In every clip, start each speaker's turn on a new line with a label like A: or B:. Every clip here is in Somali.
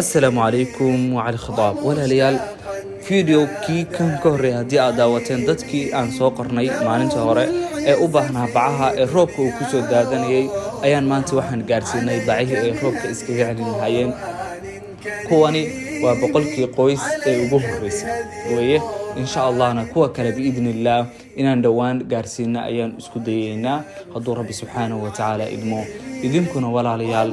A: Asalaamu calaykum wacali khadaab. Walaalayaal, video kii kan ka horreeyay haddii aad daawateen, dadkii aan soo qornay maalinta hore ee u baahnaa bacaha ee roobka uu kusoo daadanayay ayaan maanta waxaan gaarsiinay bacihii ay roobka iskaga celin lahaayeen. Kuwani waa 100-kii qoys ee ugu horreysay weeye. Insha Allahna kuwa kale biidni Illaah inaan dhowaan gaarsiina ayaan isku dayeynaa, hadduu Rabbi subxaanahu watacaala idmo. Idinkuna walaalayaal,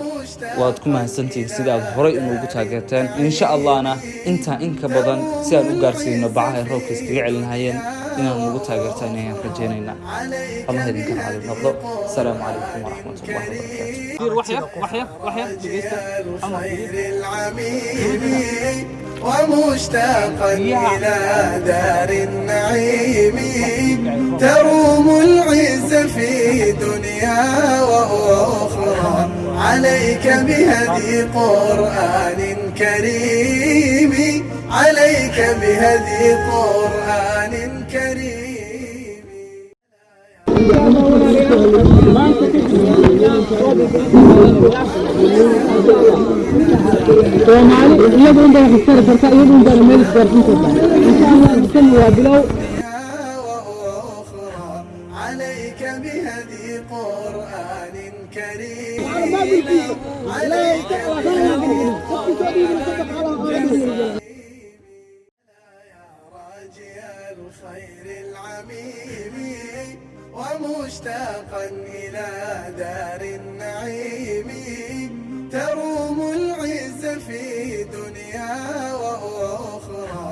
A: waad ku mahadsantihiin sida aad horay inuugu taageerteen. Insha Allahna intaa inka badan si aan u gaarsiino bacaha ay roobka iskaga celin lahayeen inaan nugu taageertaan ayaan rajaynaynaa. Allah idinka raali noqdo. Asalaamu calaykum waraxmat ullahi wabarakaatu.
B: الخير العميم ومشتاقا إلى دار النعيم، تروم العز في دنيا وأخرى، عليك بهدي قرآن كريم، عليك بهدي قرآن كريم.
C: Soomaali iyadu un bay wax istari kartaa, iyadu un bayna meel isgaarsiin kartaa, insha Allah. Tan waa bilow.
B: وأخرى، عليك بهدي قرآن كريم، عليك بهدي راجي الخير العميم ومشتاقا إلى دار النعيم، تروم العز في دنيا وأخرى،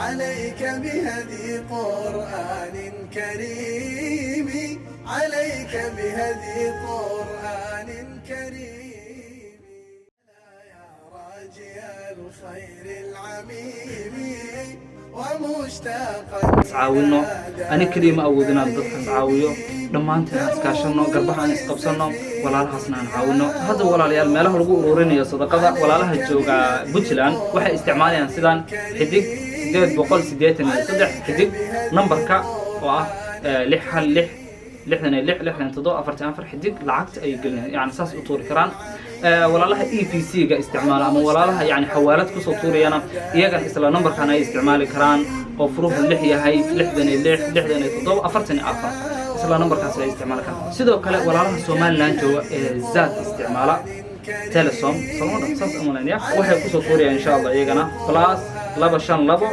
B: عليك بهدي قرآن كريم، عليك بهدي قرآن كريم. يا راجي الخير العميم ومشتاقا
A: Iscaawino. Ani keliya ma awood inaan dadkaas caawiyo. Dhammaanteen aan iskaashanno, garbaha aan isqabsanno, walaalahaasna aan caawino. Hadda walaalayaal, meelaha lagu ururinayo sadaqada, walaalaha jooga Puntland waxay isticmaalayaan sidaan: *883 xidig, nambarka oo ah 616 66 67 44 xidig, lacagta ayay gelinayaan. Yani saas u tuuri karaan. Walaalaha EVC ga isticmaala ama walaalaha yani xawaalad kusoo tuurayana, iyagana isla nambarkan ay isticmaali karaan oo furuhu 6 yahay, 66 67 44, isla nambarkaas ay isticmaali karaan. Sidoo kale walaalaha Somaliland jooga ee Zaad isticmaala, Telesom sooma saas umalaynaya, waxay kusoo tuurayaan insha Allah iyagana +252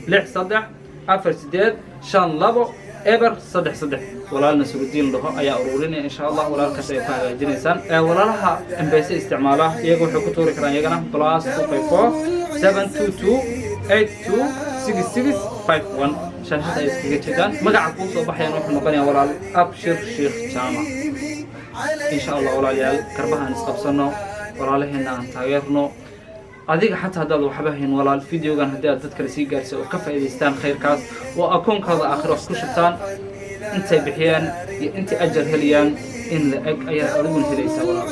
A: 63 48 52 0 33. Walaal Nasrudiin dhaho ayaa ururinaya insha Allah. Walaalkaas ay ku hagaajinaysaan. Walaalaha M-Pesa isticmaala iyaga waxay ku tuuri karaan iyagana +254 722 82 66 51. Shaashada ay iskaga jeedaan, magaca kuu soo baxayaan wuxuu noqonayaa walaal Abshir Sheekh Jaamac, insha Allah. Walaalayaal, garbaha aan isqabsano, walaalaheenna aan taageerno. Adiga xataa haddaad waxba hayn walaal, videogan haddii aad dad kale sii gaarsa oo ka faa'iidaystaan khayrkaas oo akoonkaada aakhiro wax ku shubtaan, intay bixiyaan iyo intay ajar helayaan in la eg ayaa adiguna helaysaa walaal.